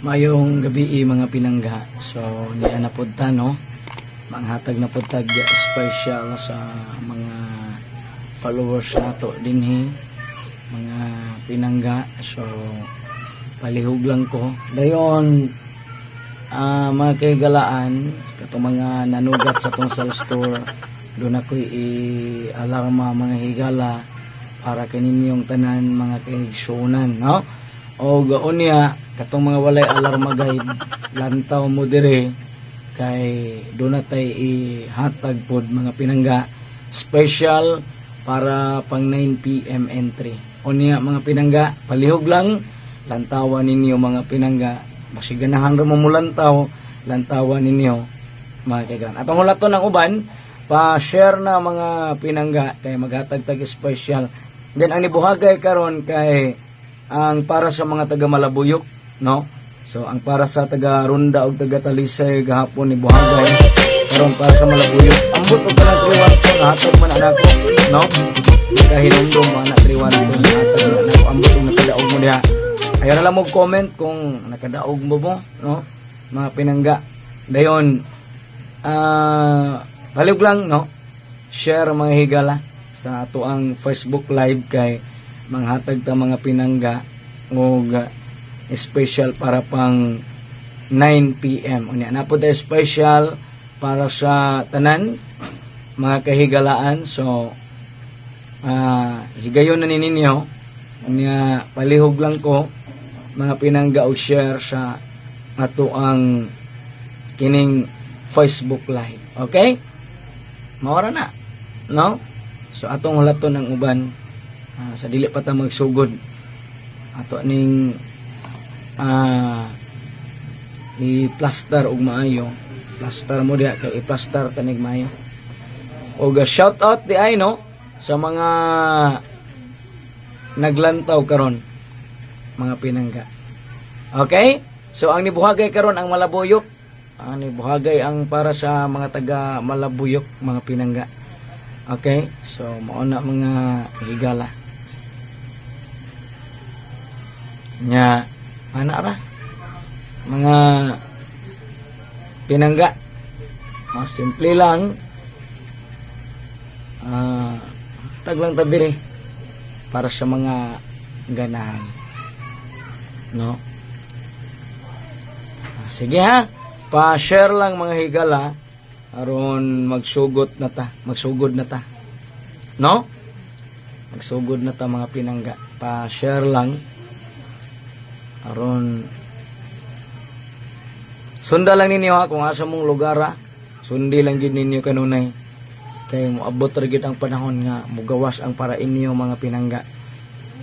Mayong gabi, mga pinangga. So niya na pud ta, no. Manghatag na pud tag special sa mga followers nato dinhi, mga pinangga. So palihog lang ko. Dayon mga kahigalaan, katong mga nanugat sa tong sales store, doon ako i-alarma, mga higala, para kaninyong tanan, mga kahigsunan, no? O unya, katong mga walay alarma guide, lantaw mo dire kay doon na tay ihatag pod, mga pinangga, special para pang 9 p.m. entry. Unya, mga pinangga, palihog lang, lantawan ninyo, mga pinangga. Basig ganahan ra mo mulantaw, lantawan ninyo, mga kaigan. Atong hulaton ang uban, pa-share na, mga pinangga, kay maghatag tag special. Then ang nibuhagay karon kay ang para sa mga taga Malabuyok, no? So ang para sa taga Ronda ug taga Talisay gahapon ni buhagay. Karon para sa Malabuyok. Ambot og kanang 312 nahatag man anako, no? Kahinumdum mo ana, 312 nahatag man anako. Ambot og nakadaog mo diha. Ayaw na lang mo comment kung nakadaog mo mo, no? Mga pinangga. Dayon, palihog lang, no? Share, mga higala, sa ato ang Facebook Live kay manghatag ta, mga pinangga, og special para pang 9 p.m. Unya na po tayo special para sa tanan, mga kahigalaan. So higayon na ni ninyo. Unya palihog lang ko, mga pinangga, og share sa ato ang kining Facebook Live. Okay? Maora na. No? So atong hulaton ang uban sa dili pa ta magsugod. Ato ning i-plaster og maayo. Plaster mo diha kay i-plaster tanig maayo. Og shout out di ay, no, sa mga naglantaw karon, mga pinangga. Okay? So ang nibuhagay karon ang Malabuyok. Ang nibuhagay ang para sa mga taga Malabuyok, mga pinangga. Okay? So mao na, mga higala. Nya ana ra, mga pinangga. Mas simple lang. Taglang ta diri para sa mga ganahan. No? Sige ha. Pa-share lang, mga higala, aron magsugot na ta, magsugod na ta. No? Magsugod na ta, mga pinangga. Pa-share lang aron sunda lang ninyo ha kung asa mong lugar ha. Sundi lang gid ninyo kanunay kay moabot ra gid ang panahon nga mugawas ang para inyo, mga pinangga.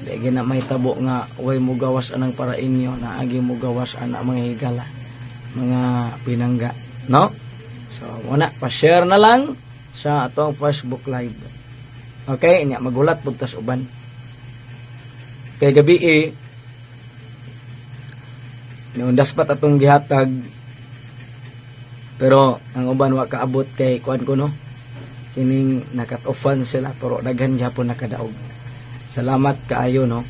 Di gid na may tabo nga way mugawas anang para inyo, naagi mugawas ana, mga higala, mga pinangga, no? So muna, pa-share na lang sa atong Facebook Live. Okay, nya magulat pud tas uban kay gabi eh. Niundas pa atong gihatag, pero ang uban wa kaabot kay kuan ko, no, kining nakat offan sila, pero daghan gyapon nakadaog. Salamat kaayo, no,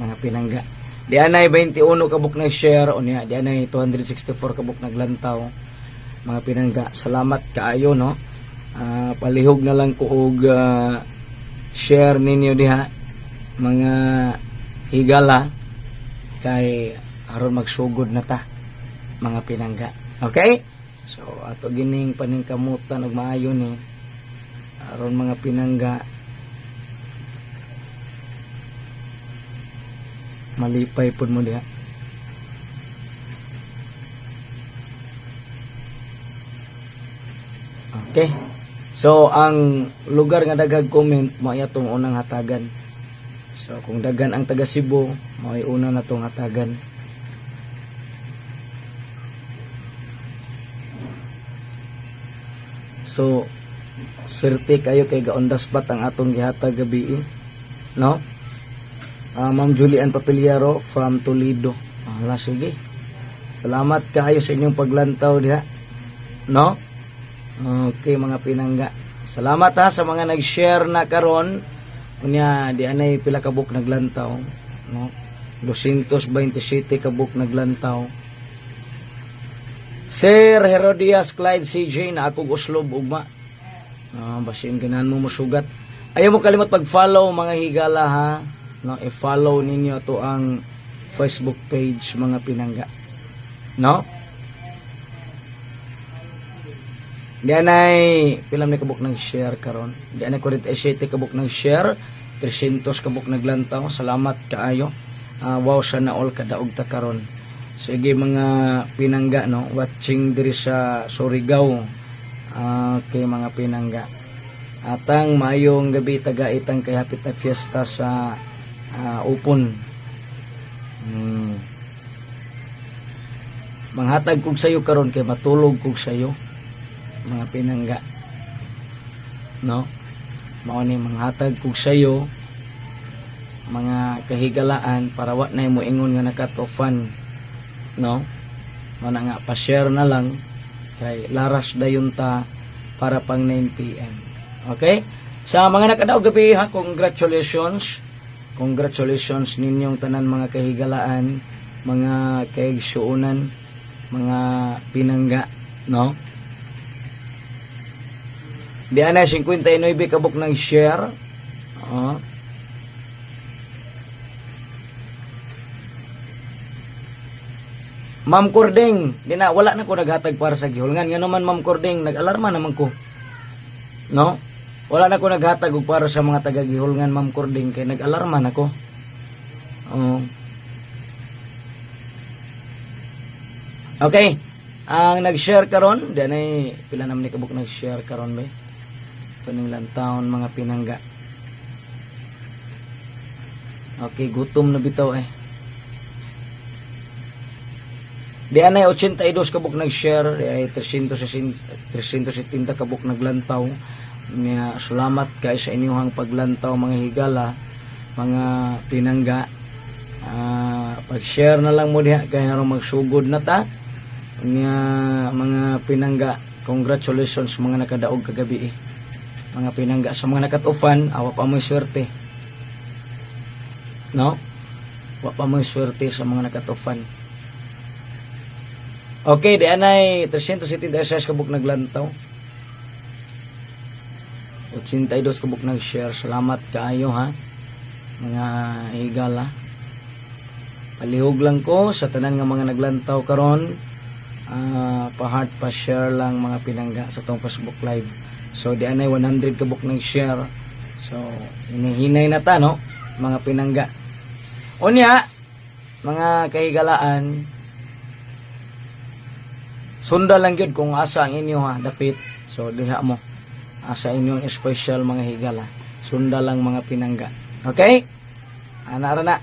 mga pinangga. Di anay 21 kabuk na share unya di anay 264 kabuk naglantaw, mga pinangga. Salamat kaayo, no. Palihog na lang ko og share ninyo diha, mga higala, kay aron magsugod na ta, mga pinangga. Okay? So ato gining paningkamutan og maayo ni aron, mga pinangga, malipay pud mo diha. Okay, so ang lugar nga daghag comment mo ay atong unang hatagan. So kung daghan ang taga Cebu, mao ay una na tong hatagan. So swerte kayo kay ga on the spot ang atong gihatag gabi, no? Ma'am Julian Papiliaro from Toledo. Ala, sige. Salamat kayo sa inyong paglantaw diha. No? Okay, mga pinangga. Salamat ha sa mga nag-share na karon. Unya di anay pila ka buok naglantaw, no? 227 ka buok naglantaw. Sir Herodias Clyde CJ na akong uslob ugma. Ah, basin ganahan mo musugat. Ayaw mo kalimot pag-follow, mga higala, ha. No, i-follow ninyo to ang Facebook page, mga pinangga. No? Di anay pila ni kabuk nag share karon. Di anay 47 kabuk nag share, 300 kabuk naglantaw. Salamat kaayo. Ah, wow, sana all kadaog ta karon. Sige mga pinangga, no, watching diri sa Surigao. Ah, kay mga pinangga. Atang maayong gabi taga-itang kay hapit na fiesta sa Upon. Manghatag kog sayo karon kay matulog kog sayo, mga pinangga. No? Mao ni manghatag kog sayo, mga kahigalaan, para wa na mo ingon nga nakatofan, no? Mao na nga pa-share na lang kay laras dayon ta para pang 9 PM. Okay? Sa mga nakadaog gabi ha, congratulations. Congratulations ninyong tanan, mga kahigalaan, mga kaigsuonan, mga pinangga, no? Di ana 59 kabuk ng share. Oh. Ma'am Cording, di na wala na ko naghatag para sa gihulngan. Nga naman, Ma'am Cording, nag-alarma naman ko. No? Wala na ko naghatag og para sa mga taga gihulngan, Ma'am Cording, kay nag-alarma na ko. Oh. Okay. Ang nag-share karon, di anay pila naman ni kabuk nag-share karon be. Ito ning lantawon, mga pinangga. Okay, gutom na bitaw eh. Di anay 82 kabuk nag-share, di ay 360, 370 kabuk naglantaw. Nya salamat kay sa inyong paglantaw, mga higala, mga pinangga. Ah, pag-share na lang mo diha kay aron magsugod na ta. Nya mga pinangga, congratulations mga nakadaog kagabi eh. Mga pinangga, sa mga nakatufan, awa pa mo'y swerte. No? Wa pa mo'y swerte sa mga nakatufan. Okay, di anay 376 kabuk naglantaw. 82 kabuk nag-share. Salamat kaayo ha. Mga higala. Palihog lang ko sa tanan nga mga naglantaw karon. Ah, pa-heart, pa-share lang, mga pinangga, sa tong Facebook Live. So di anay 100 kabuk nag-share. So hinihinay na ta, no, mga pinangga. Unya, mga kahigalaan, sunda lang gyud kung asa ang inyo ha dapit. So diha mo. Asa inyong special, mga higala. Sunda lang, mga pinangga. Okay? Ana ra na.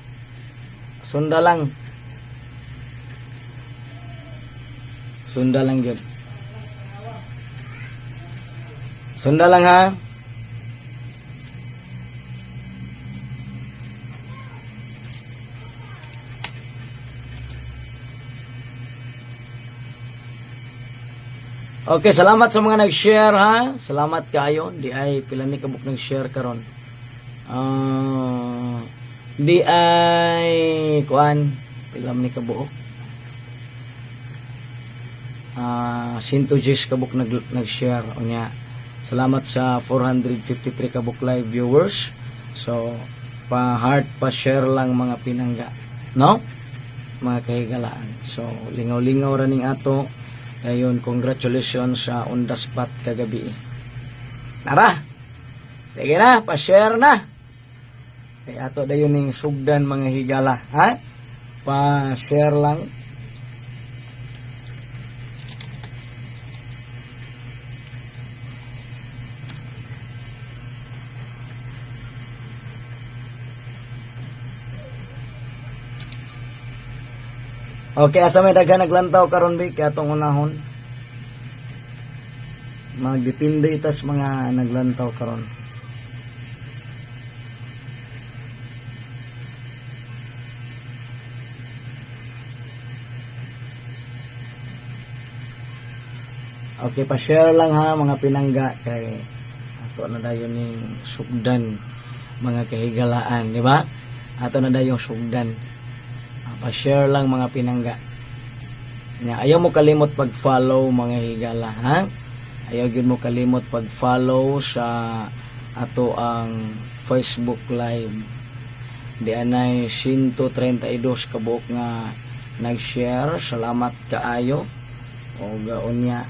Sunda lang. Sunda lang gyud. Sunda lang ha. Okay, salamat sa mga nag-share ha. Salamat kaayo. Di ay pila ni kabuk nag-share karon. Ah, di ay kuan pila man ni kabuok. Ah, 110 kabuk nag-share unya. Salamat sa 453 kabuk live viewers. So, pa heart, pa share lang, mga pinangga. No? Mga kahigalaan. So, lingaw-lingaw ra ning ato. Ayun, congratulations sa on the spot kagabi. Nara! Sige na, pa-share na. Kaya ato dayon ning sugdan, mga higala, ha? Pa-share lang. Okay, asa may daghan naglantaw karon bi kay atong unahon. Magdepende itas mga naglantaw karon. Okay, pa-share lang ha, mga pinangga, kay ato na dayon ning sugdan, mga kahigalaan, di ba? Ato na dayong sugdan. Ah, pa-share lang, mga pinangga. Nya, ayaw mo kalimot pag-follow, mga higala, ha? Ayaw gyud mo kalimot pag-follow sa ato ang Facebook Live. Di anay 132 kabuok nga nag-share. Salamat kaayo. Og unya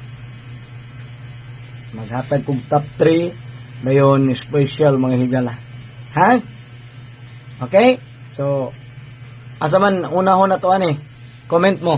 maghatag kog top 3 dayon special, mga higala. Ha? Okay? So asa man unahon na to ani? Comment mo.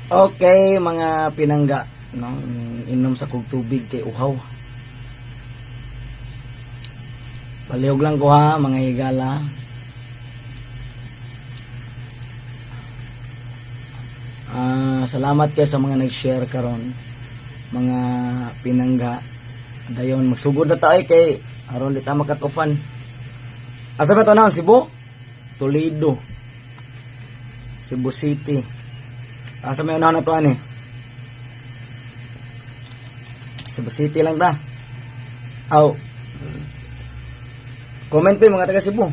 Okay, mga pinangga, no? Inom sa kog tubig kay uhaw. Palihog lang ko ha, mga higala. Ah, salamat kay sa mga nag-share karon. Mga pinangga. Dayon magsugod na tayo kay aron di ta makatufan. Asa ba to na? Cebu? Toledo. Cebu City. Asa may unahan na to ani? Cebu City lang ta. Aw. Comment pa yung mga taga Cebu.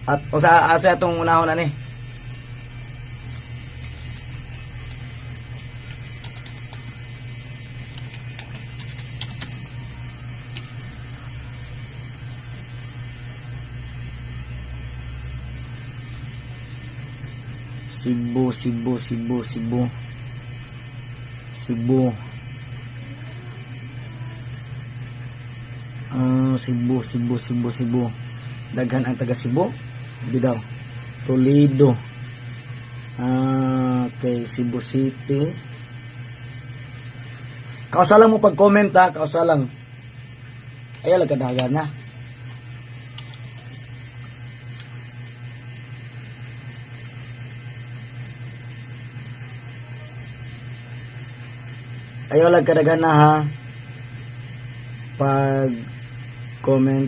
At o sa asa atong unahon ani? Cebu, Cebu, Cebu, Cebu. Cebu. Ah, Cebu, Cebu, Cebu, Cebu. Daghan ang taga Cebu. Bidaw. Toledo. Ah, okay, Cebu City. Kausa lang mo pag-comment ha, kausa lang. Ayaw lang kadagan na. Ayaw lang kadaghan na ha. Pag comment.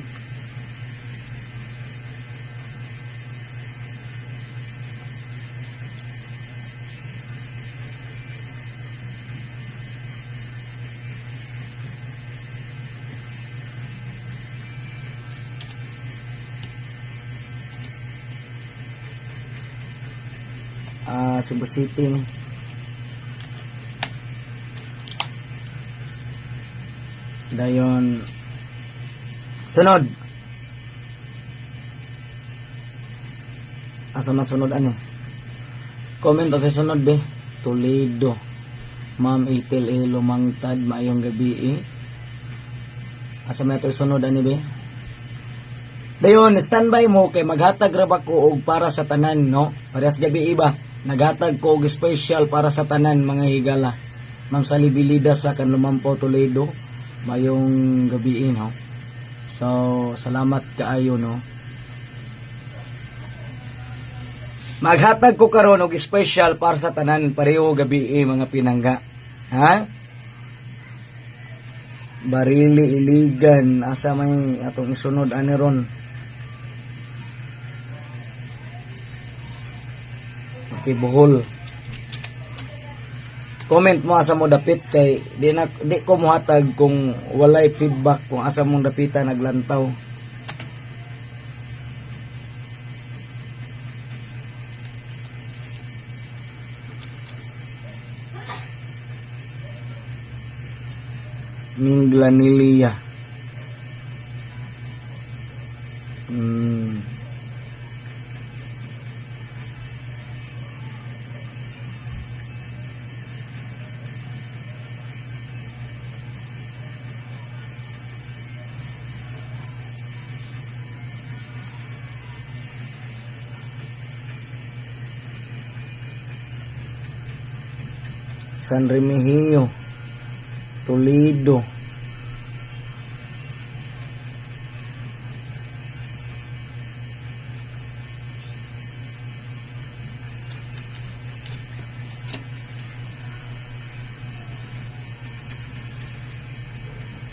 Ah, Cebu City ni. Dayon sunod. Asa man sunod ani? Comment sa sunod be. Toledo. Ma'am Itel E. Lumangtad, maayong gabi eh. Asa may ato sunod ani be? Dayon, standby mo kay maghatag ra ba ko og para sa tanan, no? Parehas gabii ba? Naghatag ko og special para sa tanan, mga higala. Ma'am Sally Bilida sa Kanlumampao, Toledo, mayong gabii, no? So, salamat kaayo, no? Maghatag ko karon og special para sa tanan pareho gabii, mga pinangga. Ha? Barili, Iligan, asa may atong isunod ani ron? Okay, Bohol. Comment mo asa mo dapit kay di na di ko mohatag kung walay feedback kung asa mong dapitan naglantaw. Minglanilia. San Remigio, Toledo.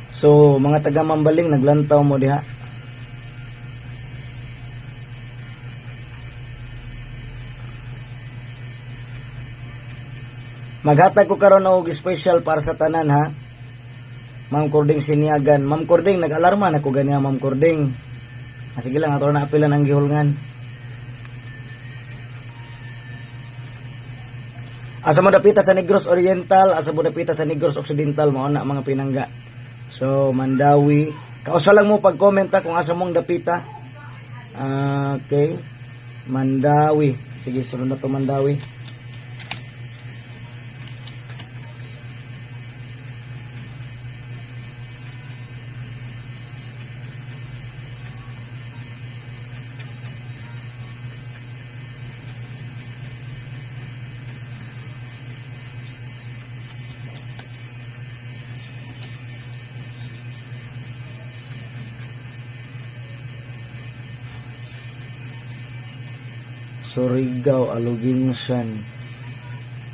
So, mga taga Mambaling, naglantaw mo diha. Maghatag ko karon og special para sa tanan, ha. Ma'am Cording Siniagan. Ma'am Cording, nag-alarma na ko ganiya, Ma'am Cording. Ah, sige lang, ato na apilan ang gihulngan. Asa mo dapita sa Negros Oriental, asa mo dapita sa Negros Occidental, mao na, mga pinangga. So, Mandawi. Kausa lang mo pag-comment ha, kung asa mong dapita. Ah, okay. Mandawi. Sige, sunod na to Mandawi. Surigao, Aloguinsan.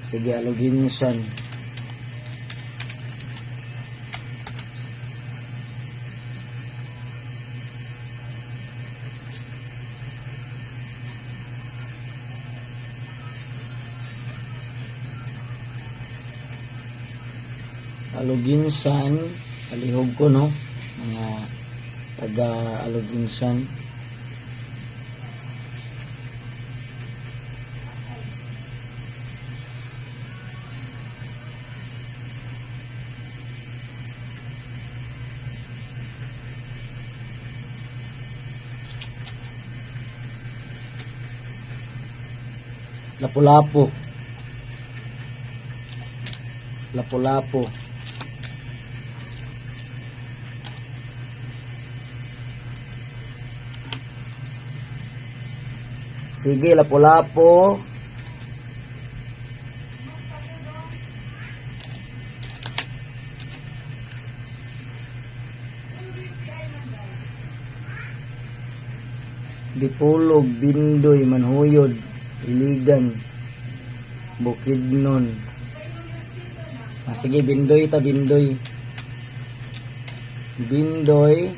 Sige, Aloguinsan. Aloguinsan, palihog ko, no? Mga taga Aloguinsan. Lapu-Lapu. Lapu-Lapu. Sige, Lapu-Lapu. Dipolog, Bindoy, Manhuyod, Iligan, Bukidnon. Ah, sige, Bindoy ta, Bindoy. Bindoy.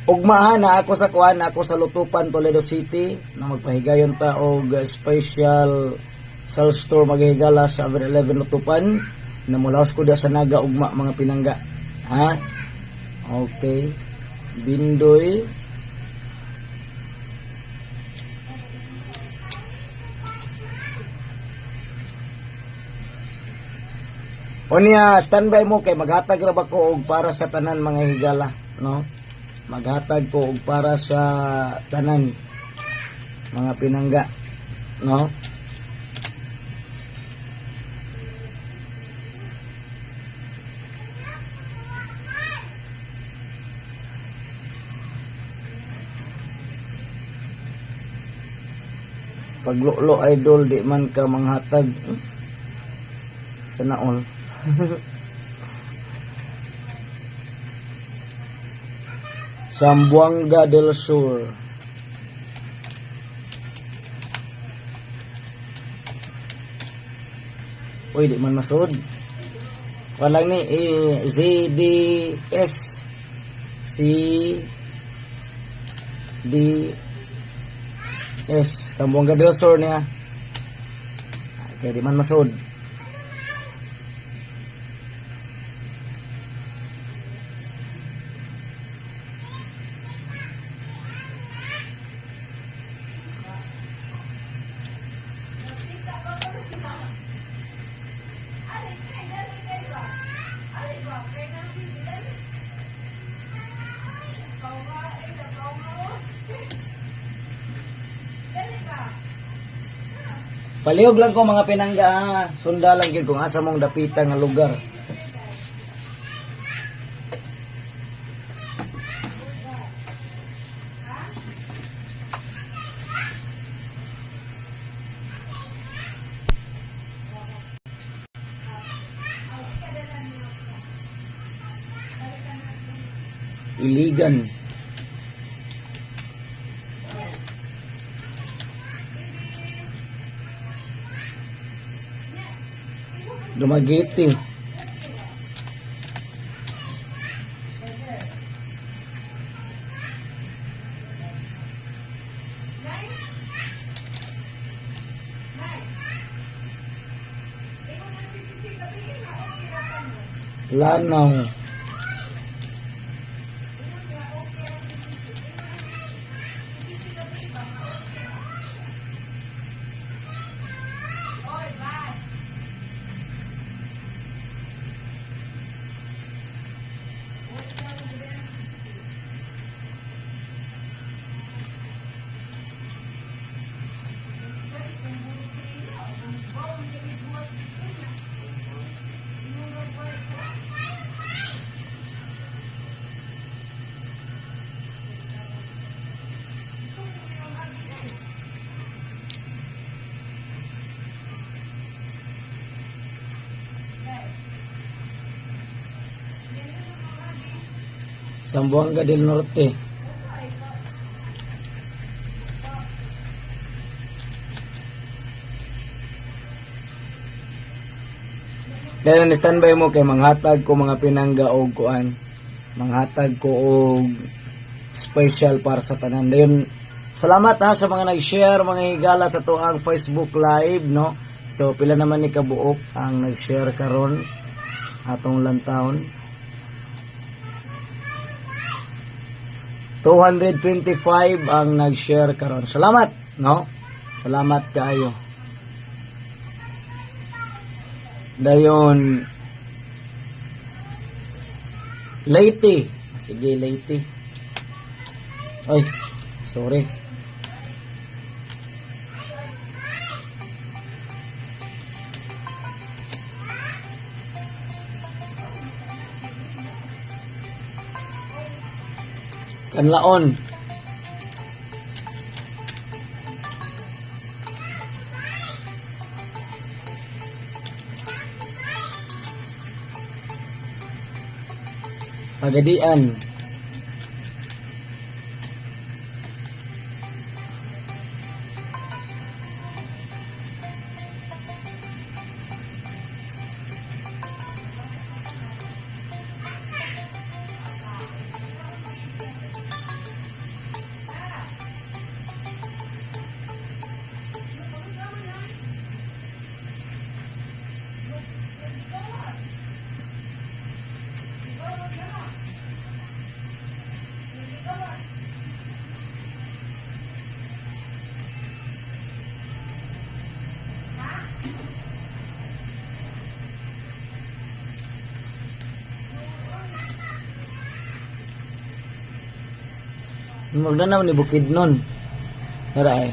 Ugma na ako sa kuan, ako sa Lutupan, Toledo City, na magpahigayon ta og special sales store, mga higala, sa 11 Lutupan. Na mulaos ko sa Naga ugma, mga pinangga. Ha? Okay. Bindoy. Unya, standby mo kay maghatag ra ba ko og para sa tanan, mga higala, no? Maghatag ko og para sa tanan, mga pinangga, no? Paglulo, idol, di man ka manghatag. Sana all. Zamboanga del Sur. Uy, di man masud. Walang ni eh, Z D S C D S, Zamboanga del Sur niya. Okay, di man masud. Palihog lang ko, mga pinangga ha. Sunda lang gyud kung asa mong dapita nga lugar. Iligan. Dumaguete. Lanao. Zamboanga del Norte. Dahil standby mo kay manghatag ko, mga pinangga, og kuan. Manghatag ko og special para sa tanan. Dayon, salamat ha sa mga nag-share, mga higala, sa tuang Facebook Live, no? So pila naman ni kabuok ang nag-share karon atong lantawon? 225 ang nag-share karon. Salamat, no? Salamat kaayo. Dayon, Leyte. Sige, Leyte. Ay, sorry. Kanlaon. Pagadian. Magdanaw ni Bukidnon. Dara ay.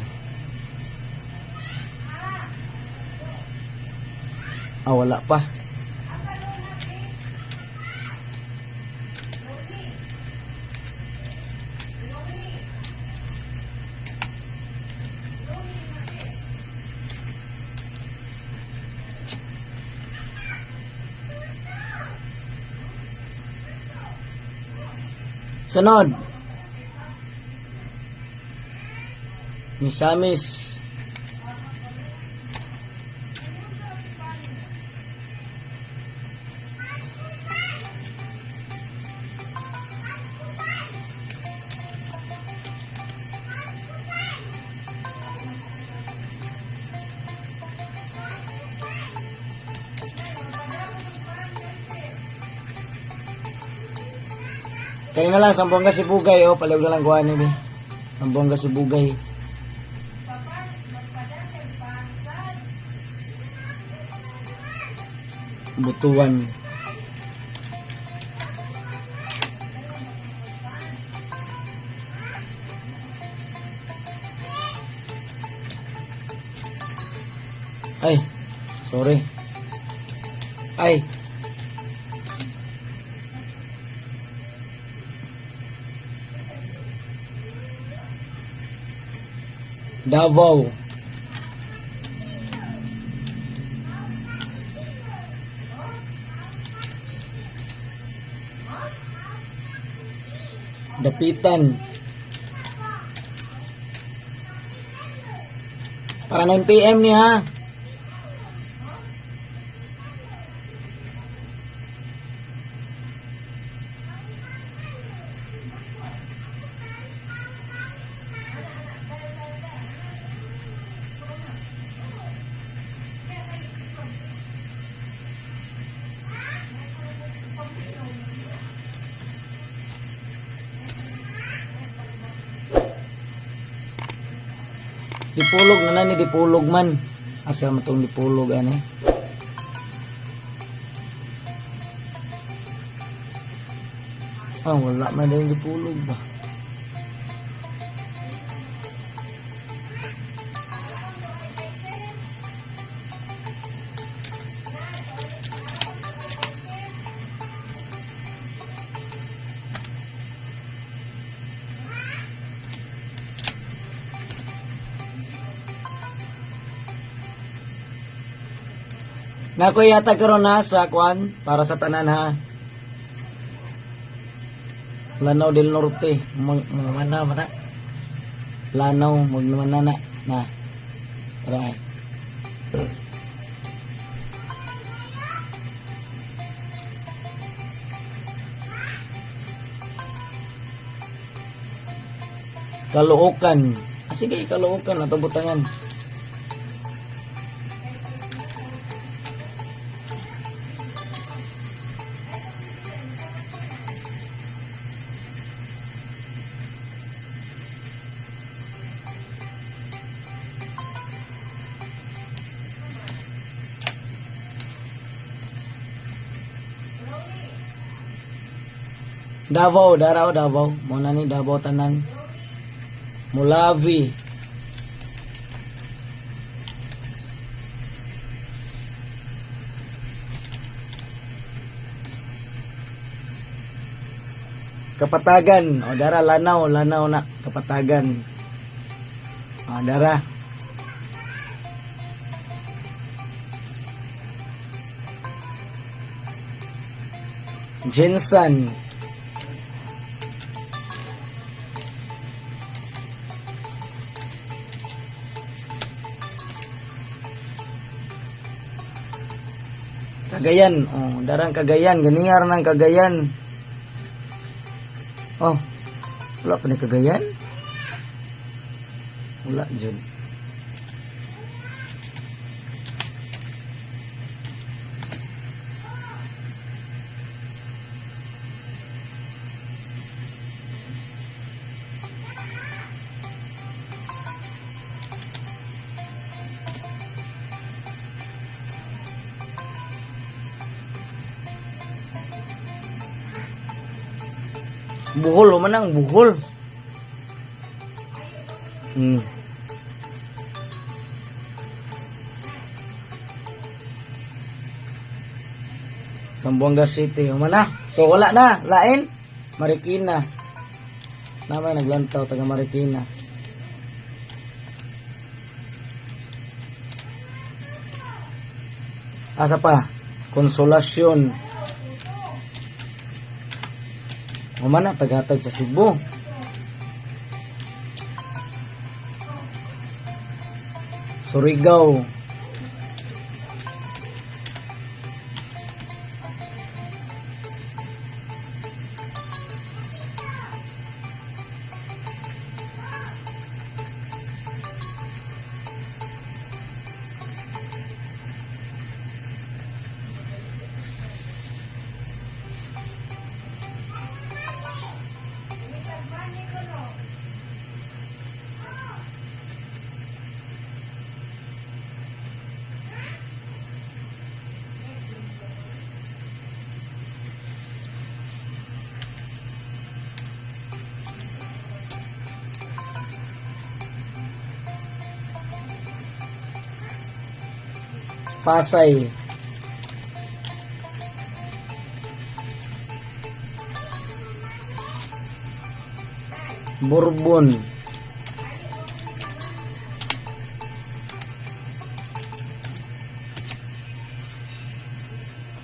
Ah, wala pa. Sunod. Misamis. Kanina lang, Sambuanga Sibugay, oh, palihog na lang kuha ni be. Sambuanga Sibugay. Butuan. Ay, sorry. Ay. Davao. Dapitan. Para 9 PM ni ha. Dipulog na na ni Dipulog man. Asa man tong Dipulog ani? Ah, wala man din Dipulog ba. Nakoy yata karon na sa kwan para sa tanan ha. Lanao del Norte, mana mana. Lanao magmana na na. Tara. Ay. Caloocan. Ah, sige, Caloocan atong butangan. Davao, Darao, Davao. Muna ni Davao tanan. Mulavi. Kapatagan. O dara, Lanao, Lanao na. Kapatagan. O dara. Jensen. Cagayan. Oh, darang Cagayan. Ganiyar ng Cagayan. Oh, wala pa ni Cagayan? Wala, Jun. Buhol, o manang buhol. Zamboanga City. Human na. So wala na. Lain. Marikina. Namay naglantaw taga Marikina. Asa pa? Konsolasyon. Human na tagatag sa Cebu. Surigao. Pasay. Bourbon.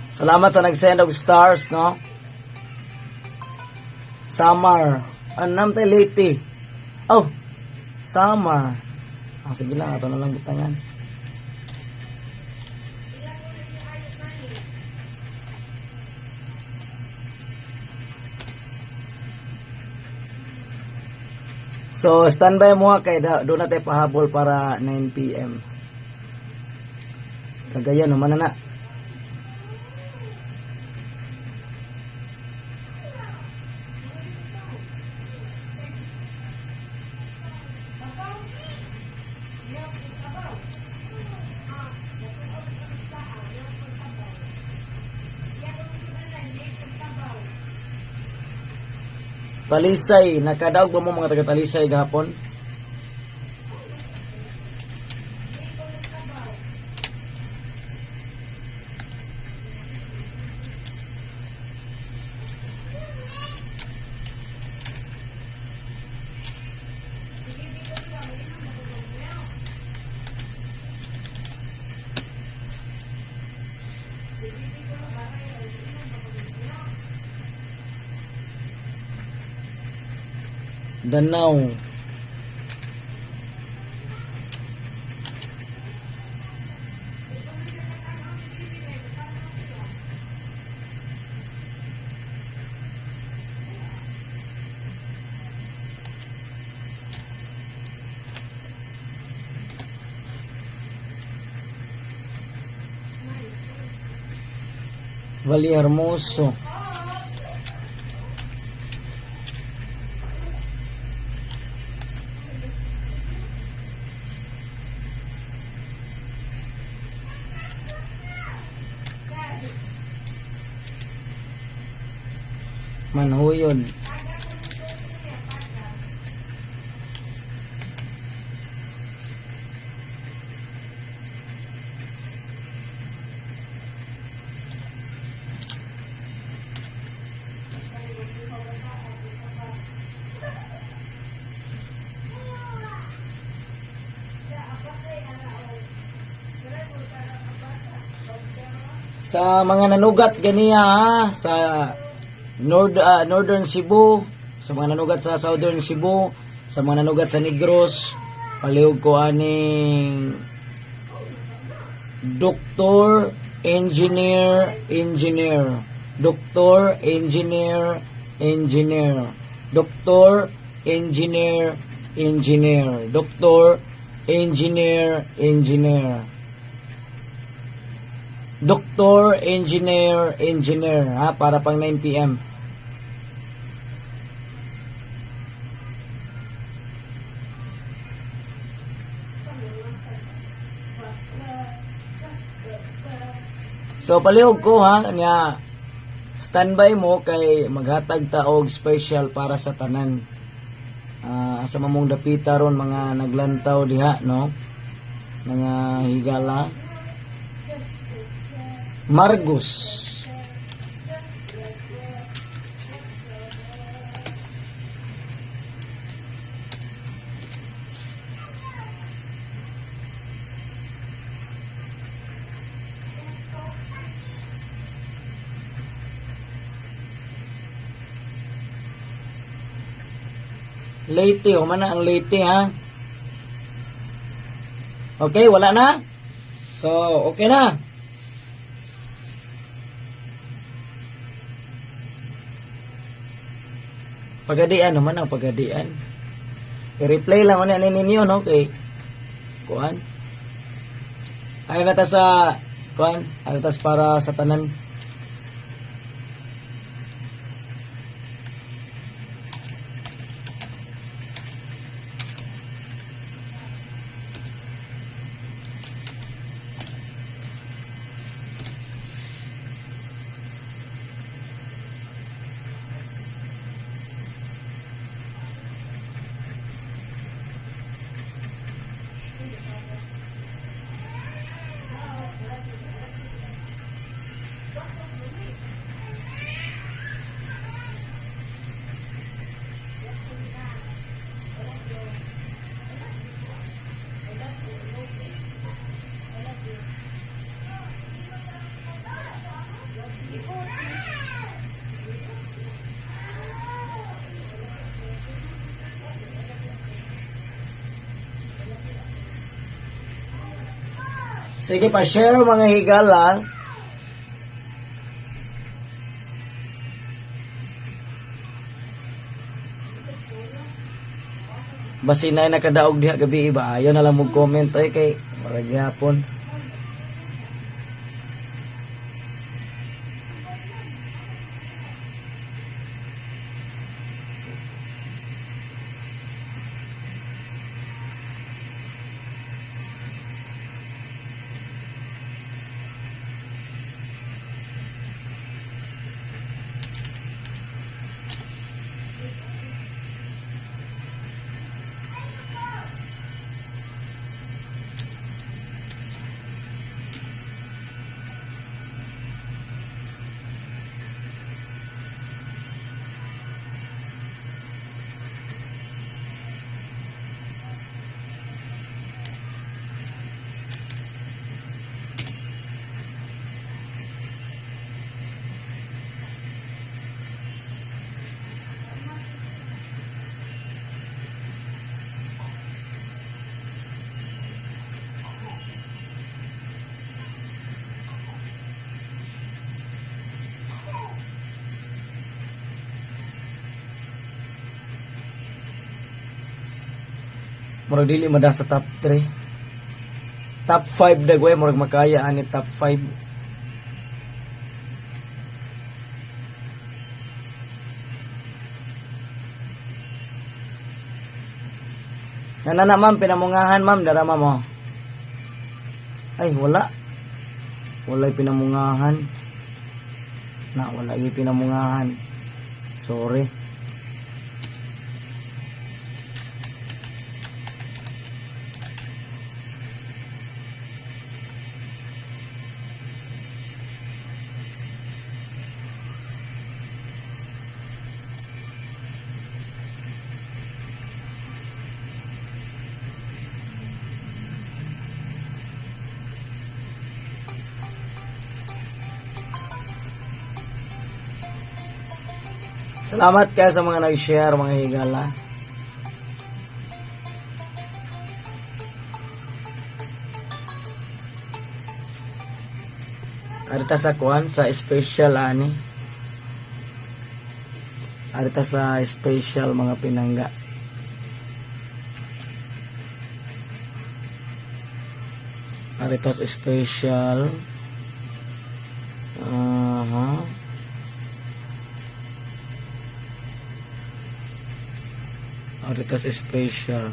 Salamat sa nag-send og stars, no? Samar. Anam tayo Leyte. Oh, Samar. Ah, sige lang, ato na lang butangan. So, standby mo ha, kay doon na tayo pahabol para 9 p.m. Cagayan, naman na na. Talisay, nakadaog ba mo mga taga Talisay gahapon? Danau. Valle Hermoso. Manhuyon. Sa mga nanugat ganiya ha, sa Northern Cebu, sa mga nanugat sa Southern Cebu, sa mga nanugat sa Negros, palihog ko aning Doktor, Engineer, Engineer. Doktor, Engineer, Engineer. Doktor, Engineer, Engineer. Doktor, Engineer, Engineer. Doktor, Engineer, Engineer. Ha, para pang 9 p.m. So palihog ko ha nya standby mo kay maghatag ta og special para sa tanan. Ah, Asa man mong dapita ron mga naglantaw diha, no? Mga higala. Margus. Leyte, human na ang Leyte, ha? Okay, wala na? So, okay na. Pagadian naman ang Pagadian. I-replay lang ulit ninyo, no? Kay, kuan. Ay na ta sa, kuan, ay na ta para sa tanan. Sige, pa-share mga higala. Basin na nakadaog diha gabi iba. Ayaw na lang mo comment ay kay marag gyapon. Murag dili mada sa top 3. Top 5 dagway murag makaya ani top 5. Nana na, ma'am, pinamungahan, ma'am, dara, ma'am, oh. Ay, wala. Wala'y pinamungahan. Na, wala yung pinamungahan. Sorry. Salamat kaya sa mga nag-share, mga higala. Arita sa kuan sa special ani. Arita sa special, mga pinangga. Arita sa special. Aha. Arita sa special.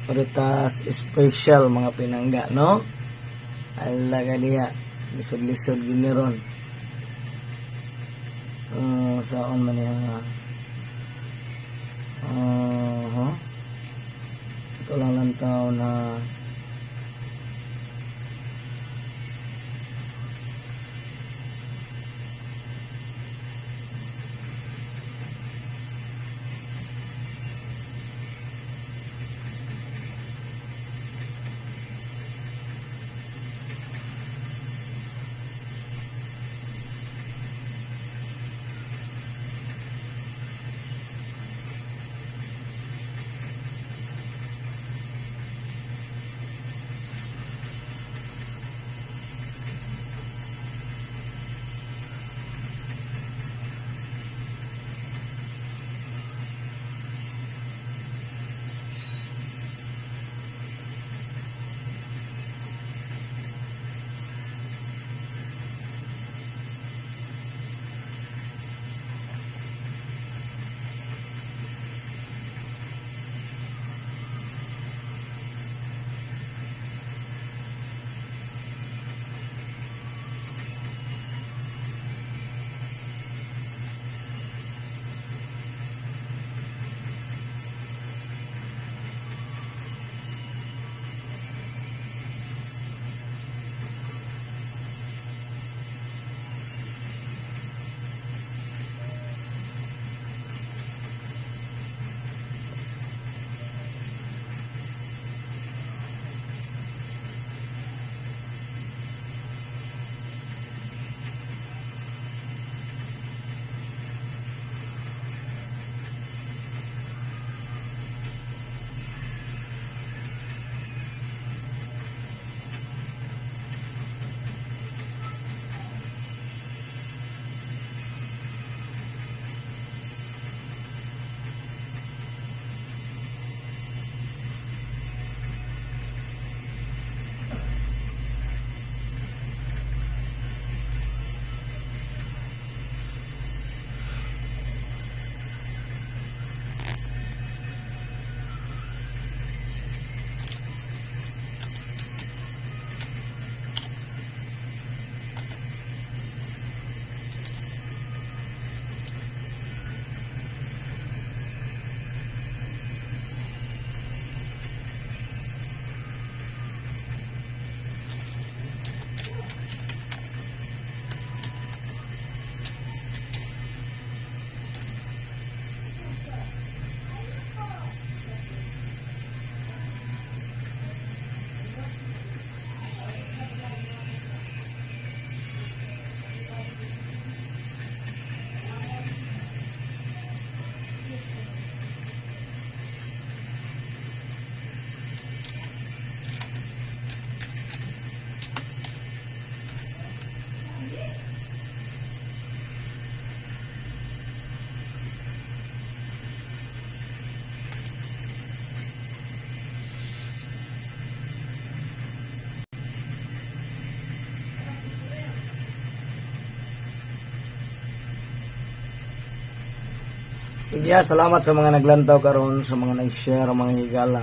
Prutas special, mga pinangga, no? Ala ka diha. Lisod-lisod gini ron. Saon man niya. Ito lang lantaw na. Sige, salamat sa mga naglantaw karon, sa mga nag-share, mga higala.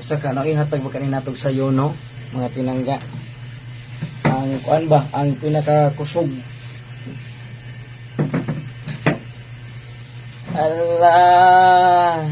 Sa ka no ihatag ba kanina tog sayo, no, mga pinangga. Ang kuan ba, ang pinakakusog. Allah.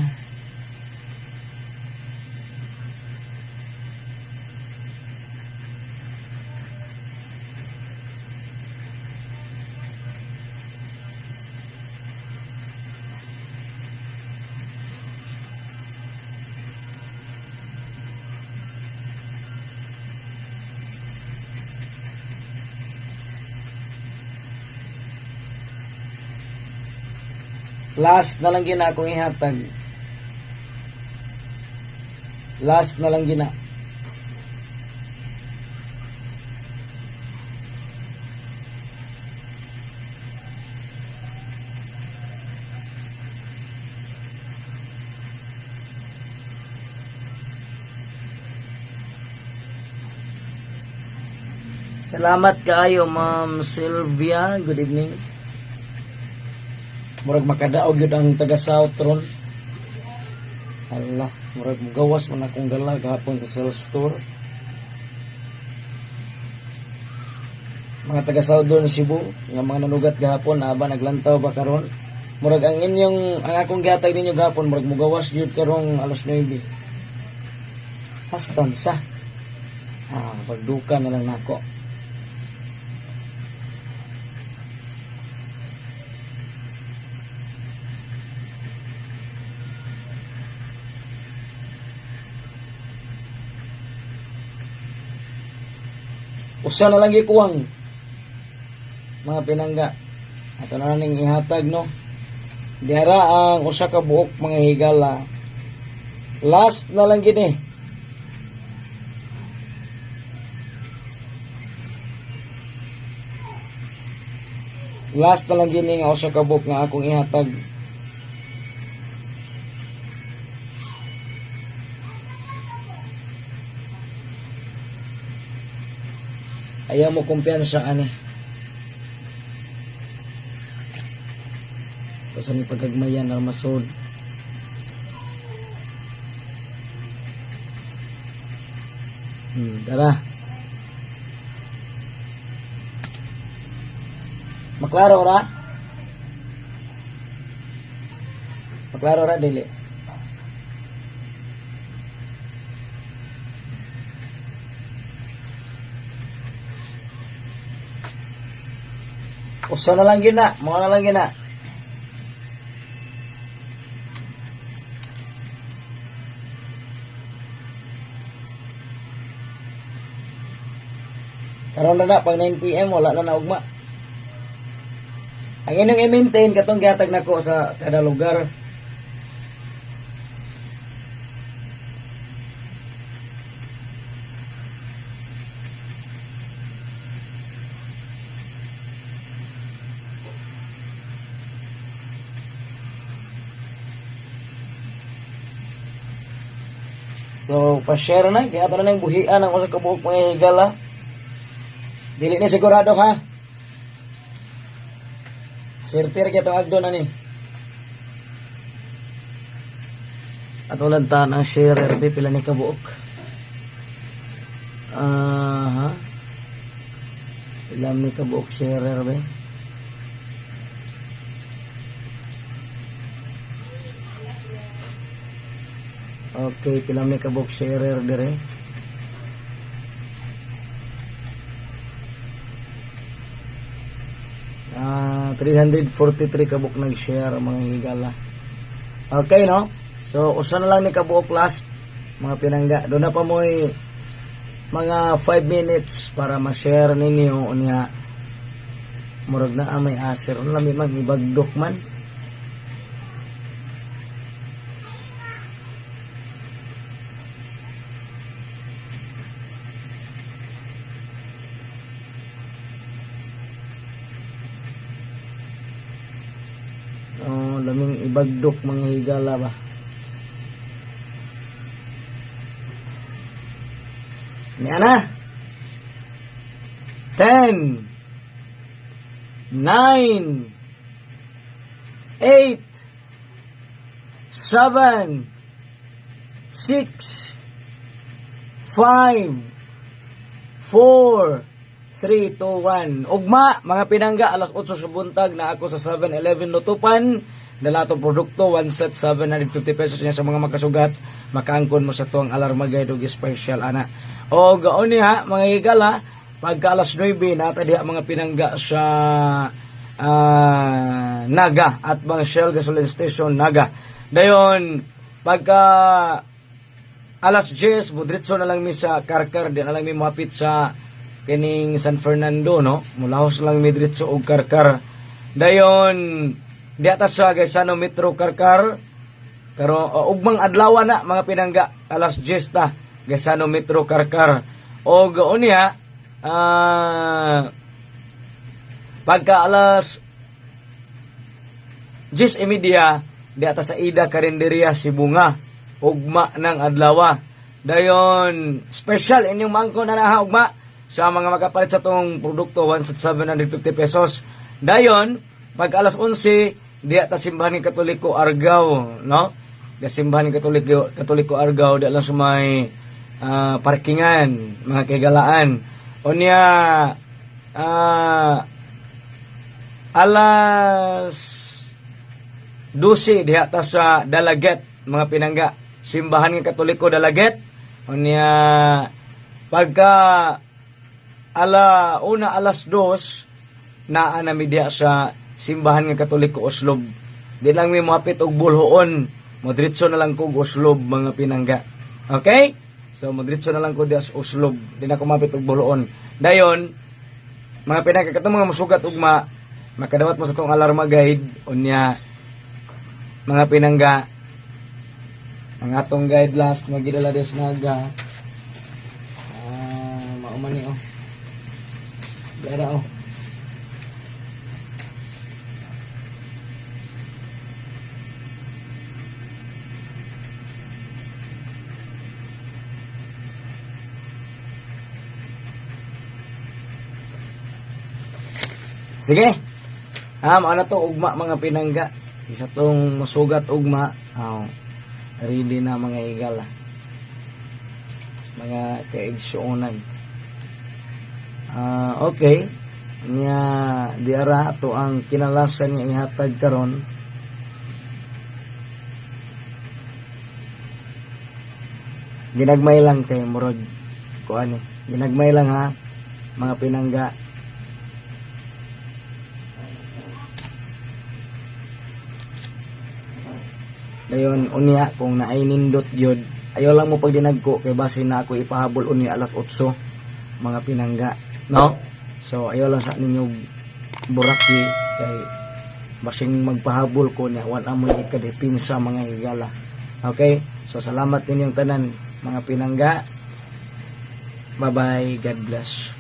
Last na lang gina akong ihatag. Last na lang gina. Salamat kaayo, Ma'am Sylvia. Good evening. Murag makadaog yun ang taga South ron. Hala, murag mugawas man akong dala gahapon sa sales store. Mga taga Southern Cebu, nga mga nanugat gahapon, aba naglantaw ba karon? Murag ang inyong ang akong gihatag ninyo gahapon, murag mugawas gyud karong alas 9. Hastan sa. Ah, pagduka na lang nako. Usa na lang gikuwang mga pinangga. Ato na lang ning ihatag, no. Diara ang usa ka buok, mga higala. Last na lang gini. Last na lang gini nga usa ka buok nga akong ihatag. Ayaw mo kumpiyansa ani. Kasi ni pagkagmayan ang masod. Tara. Maklaro ra? Maklaro ra dili? Usa na lang gina, mao na lang gina. Karon na na pag 9 PM, wala na na ugma. Ang inyong i-maintain katong gihatag nako sa kada lugar. So, pa-share na, kaya ato na nang buhian ang usa ka buok, mga higala. Dili ni sigurado ha. Swerte ra gyud agdo na ni. At ulan ta ang share RB, pila ni kabuok. Aha. Pila ni kabuok share RB? Okay, pila ni kabuok share dire? Ah, 343 kabuok nag-share, mga higala. Okay, no? So, usa na lang ni kabuok last, mga pinangga. Doon na pa mo'y mga 5 minutes para ma-share ninyo unya. Murag na may aser lami man ibagdok man. Oh, laming ibagdok, mga higala ba. Niya na. 10, 9, 8, 7, 6, 5, 4, 3, 2, 1. Ugma, mga pinangga, alas 8 sa buntag na ako sa 7-Eleven Lutupan. Dala itong produkto, 1 set, 750 pesos niya sa mga makasugat. Makaangkon mo sa tuang alarma guide og special ana. O gaon niya, mga higala, pagka alas 9, nata diha, mga pinangga, sa Naga at bang Shell Gasoline Station Naga. Dayon, pagka alas 10, budritso na lang mi sa Karkar, di na lang mi muhapit sa kining San Fernando, no? Mulahos lang mi diretso og Karkar. Dayon, di ata sa Gaisano Metro Karkar. Pero ugmang adlaw na, mga pinangga, alas 10 ta, Gaisano Metro Karkar. Og unya, pagka alas 10:30, di ata sa Ida Karinderia Sibonga, ugma ng adlaw. Dayon, special inyong mangko na naha ugma sa mga makapalit sa tong produkto 1,750 pesos. Dayon, pag alas 11, di ata Simbahan ng Katoliko Argao, no? Da Simbahan Katoliko, Katoliko Argao, da lang sa may parkingan, mga kahigalaan. Unya alas 12 diha ta sa Dalaget, mga pinangga. Simbahan nga Katoliko Dalaget. Unya pagka ala una, alas 2 naa na mi diha sa Simbahan nga Katoliko Oslob. Di lang mi moapit og Boljoon. Modritso na lang ko og Oslob, mga pinangga. Okay? So modritso na lang ko diha sa Oslob. Di na ko mapit og Boljoon. Dayon, mga pinangga, katong mga musugat ugma, makadawat mo sa tong alarma guide. Unya, mga pinangga, ang atong guide last nga gidala des Naga. Mao man ni oh. Dara oh. Sige. Mao na to ugma, mga pinangga. Isa tong musugat ugma. Oh, ready na, mga higala. Mga kaigsuonan. Okay. Nya diara to ang kinalasan nga ihatag karon. Ginagmay lang kay murag kuan eh. Ginagmay lang ha, mga pinangga. Dayon unya kung naay nindot gyud, ayaw lang mo pagdinagko kay base na ako ipahabol unya alas 8, mga pinangga, no? So ayaw lang sa ninyo buraki kay basing magpahabol ko niya wala mo ikadepinsa, mga higala. Okay? So salamat ninyong tanan, mga pinangga. Bye bye, God bless.